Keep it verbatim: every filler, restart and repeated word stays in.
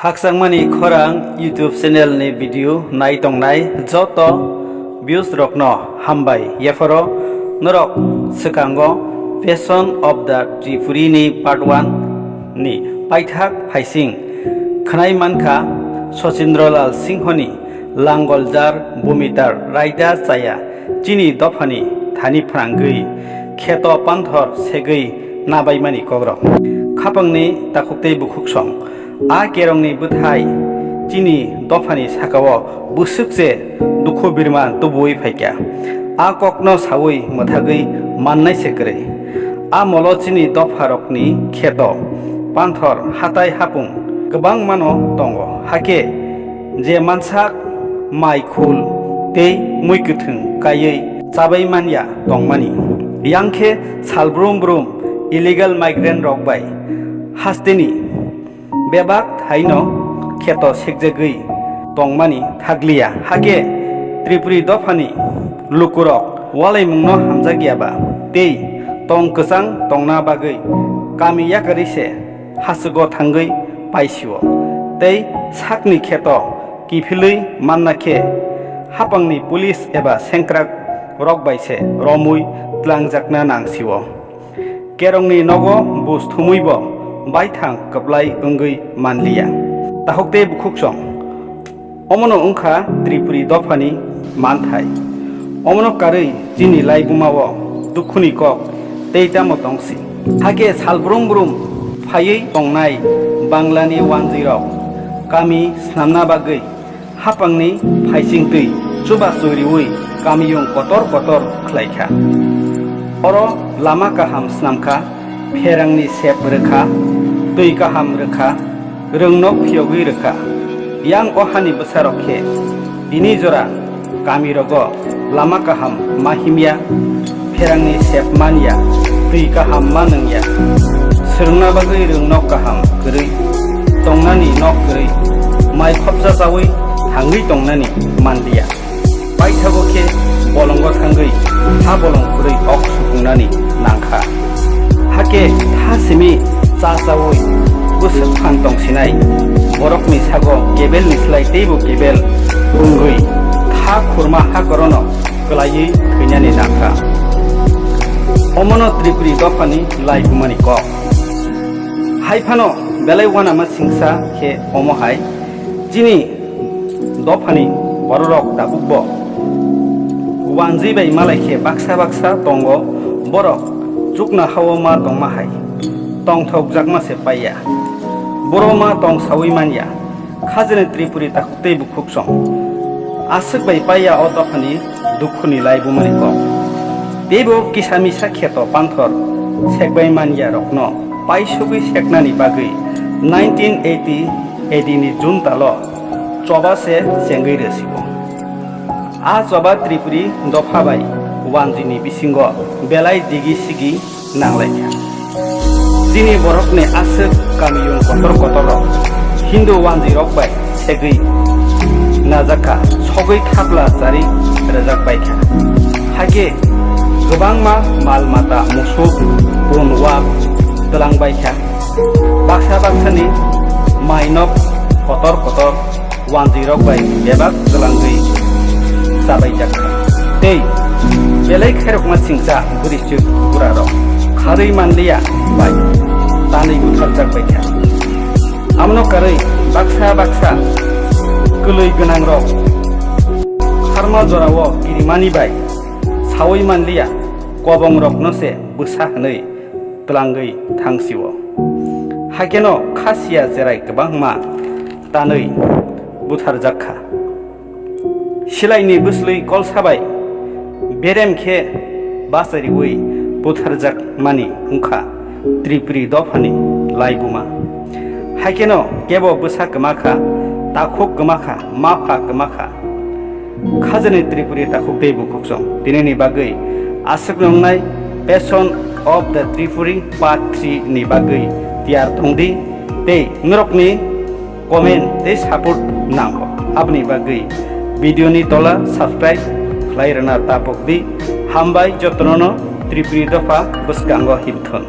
Khakchangmani khorang YouTube channel ni video nai tongnai joto views rokno hambai yapharo norok swkango Passion of the Tripuri ni part one ni paithak phaising khwnai mankha Sachindralal Singhoni langoljar bumitar raida chaya chini dophani thani phrangwi kheto panthor segwi nabaimani kokrok. Khapangni takhuk tei bukhuk song. A kerongni bwthai chini dophani sakao bwswk se dukhu birma tubuwi phaikha. A kokno sawi mwthagwi mannai se kwrwi. A molo chini dopharokni kheto, panthor, hatai hapung kwbangmano tongo. Hakhe je mansak mai khul tei mui kwthwng kaiwi chabai manya tongmani. Yang khe sal brum brum illegal migrant rok bai hasteni bebak thaino kheto sekjagwi tongmani thakliya. Hakhe Tripuri dophani lukurok walaimungno hamjakyaba tei tong kwchang tongna bagwi kami yakarwi se hachwgo thangwi paisio tei sakni kheto kiphilwi manna khe hapangni police eba sengkrak rok bai se romwi tlangjakna nangsio. Kerongni nogo bus thumwibo baithang kwplai wngwi manliya. Takhuk tei bukhuk song. Omono wngkha Tripuri dophani manthai. Omono karwi chini laibumao dukhuni kok tei tamo tongsi. Hakhe sal brum brum phaiwi tongnai Banglani wanjwirok kami snamna bagwi hapangni phaisingtwi chubachu riui kamiyung kotor kotor khlaikha. Oro lama kaham snamkha, pherangni sep rwkha, twi kaham rwkha, rwngnok phiyogwi rwkha. Yang o hani bwsarok khe tini jora kamirogo lama kaham ma himya, pherangni sep manya, twi kaham ma nwngya. Swrwngna bagwi rwngnok kaham kwrwi, tongnani nok kwrwi, mai khopsa chawi thangwi tongnani manliya. Paithago khe bolongo thangwi ha bolong kwrwi ok sukungnani nangkha. Hakhe tha simi cha chawi bwswk phan tongsinai borokni sago kebelni slai teibo kebel wngwi tha khurma ha korono kwlaiwi thwinani nangkha. Omono Tripuri dophani laibumani kok. Hai phano belai uanama singsa khe omo hai chini dophani bororok tabukbo wanjwi bai malai khe baksa baksa tongo, borok chukna hao ma tongma hai tongthokjakma se paiya. Boro ma tong saui manya. Khajani Tripuri takhuk tei bukhuk song. Aswk bai paiya o dophani dukhuni laibumani kok. Teibo kisa misa kheto panthor sekbai manya rokno paisugwi seknani bagwi nineteen eighty A D ni June talo choba se chengwi rwsio. A choba Tripuri dopha bai wanjwini bisingo belai digi sigi nanglaikha. Chini borokni aswk kamiyung kotor kotorrok Hindu wanjwirok bai segwi najakha, sogwi khapla chari rwjakbaikha. Hakhe kwbangma mal mata, musuk, bun wak twlangbaikha. Baksa baksani mainok kotor kotor wanjwirok bai bebak twlangwi chabaijak kha. Tei belai khairokma singcha bwrwichwk burarok kharwi manliya bai tanwi butharjak bai kha. Amno karwi baksa baksa kwlwi gwnangrok kharma jorao kirimani bai saui manliya, kobongrokno se bwsa hwnwi twlangwi thangsio. Haikeno kha siya cherai kwbangma tanwi butharjak kha. Silaini bwslwi kolsa bai berem khe bachariui butharjakmani wngkha Tripuri dophani laibuma. Haikeno kebo bwsa kwma kha, takhuk kwma kha, mapha kwma kha. Khajani Tripuri takhuk tei bukhuk song tinini bagwi aswk nwngnai Passion of the Tripuri Part three ni bagwi tiyar tongdi tei norokni comment tei support nango. Aboni bagwi video ni tola subscribe khlai rwna tapok di. Hambai jotono no Tripuri dopha bwskango himthun.